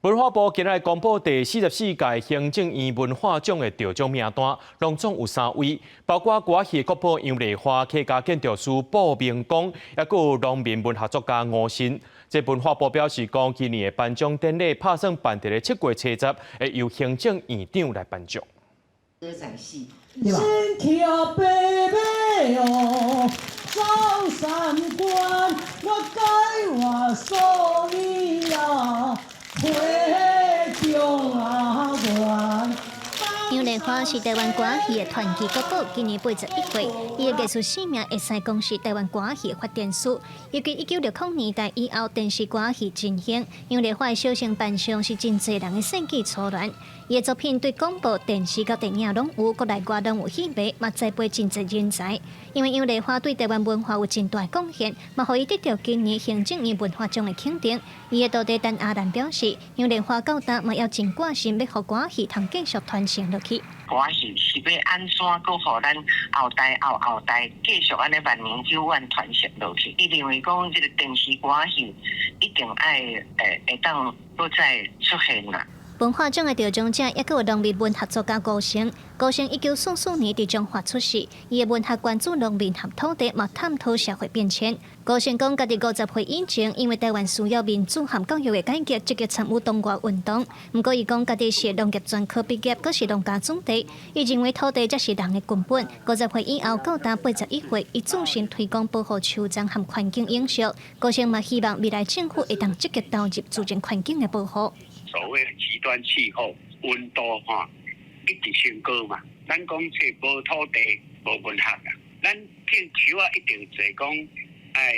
文化部今日公布第44屆行政院文化獎的得獎名單，攏總有三位，包括歌仔戲國寶楊麗花、客家建築師布明光，抑閣有農民文學作家吳信。這文化部表示講，今年的頒獎典禮拍算辦佇咧7月初10，會由行政院長來頒獎。身騎白馬哦，走三關，我解我所以啊。回中原。楊麗花是台灣歌仔戲的傳奇國寶，今年81歲。伊的藝術生命會使講是台灣歌仔戲的發展史。尤其1960年代以後，電視歌仔戲真興，楊麗花的小生扮相是真濟人的世紀初戀。伊的作品對廣播、電視佮電影攏有，國內外攏有戲迷，嘛栽培真濟人才。因為楊麗花對台灣文化有真大貢獻，嘛予伊得著今年行政院文化獎的肯定。伊的徒弟陳阿蘭表示，楊麗花到今嘛猶真掛心，欲予歌仔戲通繼續傳承落去。歌仔戲是欲按怎閣予咱後代後後代繼續按呢萬年久遠傳承落去？伊認為講這个電視歌仔戲一定愛會會當閣再出現啦。文化獎的得獎者，抑閣有農民文學作家高升。高升1944年佇彰化出世，伊的文學關注農民和土地，嘛探討社會變遷。高升講，家己50歲以前，因為台灣需要民主和教育的改革，積極參與黨外運動。毋過，伊講家己是農業專科畢業，閣是農家子弟，伊認為土地才是人的根本。50歲以後到今81歲，伊自信推廣保護樹叢和環境永續。高升嘛希望未來政府會當積極投入自然環境的保護。所謂極端氣候溫度哈一直升高嘛，咱講這無土地無文學啊，咱種樹仔一定濟講愛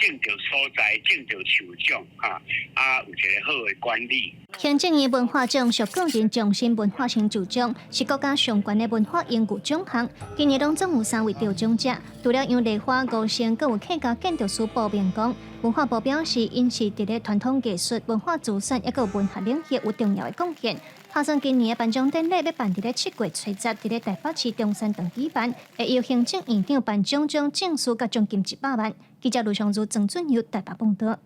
種著所在，種著樹種哈，啊有一个好的管理。行政院文化獎屬個人終身文化成就獎，是國家上懸的文化榮譽獎項。今年攏總有三位得獎者，除了楊麗花、吳昇，閣有客家建築師布明光。文化部表示，𪜶是佇咧傳統藝術、文化資產抑閣文學領域有重要的貢獻。打算今年的頒獎典禮欲辦佇咧7月初10，佇咧台北市中山堂舉辦，會由行政院長頒獎狀證書佮獎金100萬。記者盧尚如、曾俊佑台北報導。